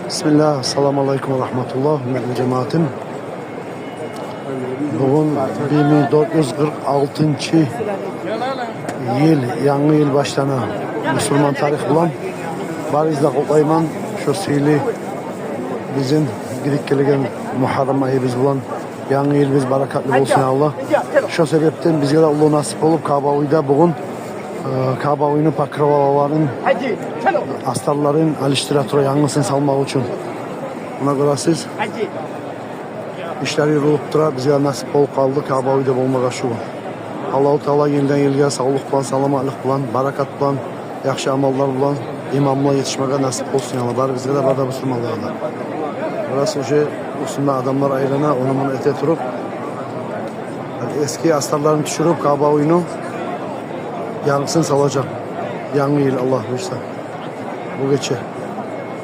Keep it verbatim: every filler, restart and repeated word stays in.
Бисмиллагь, ассаламу алейкум ва рагьматуллагь, гьюрметли жамаатым. Бугюн бир минг дёрт юз къыркъ алтынчы йыл, янгы йыл башлана. Мусулман тарих булан барыгъызны да къутлайман шо сыйлы бизин гирип гелген Мугьаррам айыбыз булан. Янгы йылыбыз баракатлы болсун, я Аллагь. Шо себепден бизге де уллу насип болуп, Каъба уьйде бугюн, э, Каъба уьйню покрывалоларын, астарларын алышдыра тура, янгысын салмакъ учун. Муна гёресиз, ишлер юрюлюп тура, бизге насип болуп къалды Каъба уьйде болмагъа шу. Аллагьу Таала йылдан йылгъа савлукъ булан, саламатлыкъ булан, баракат булан, яхшы амаллар булан, иман булан етишмеге насип болсун, я Аллагь, барыбызгъа да, бары да мусулманлагъа да. Бираз уже уьстюнде адамлар айлана, ону-муну эте туруп, эски астарларын тюшюрюп, Каъба уьйню янгысын салажакъ. Янгы йыл, Аллагь буюрса, бу гече.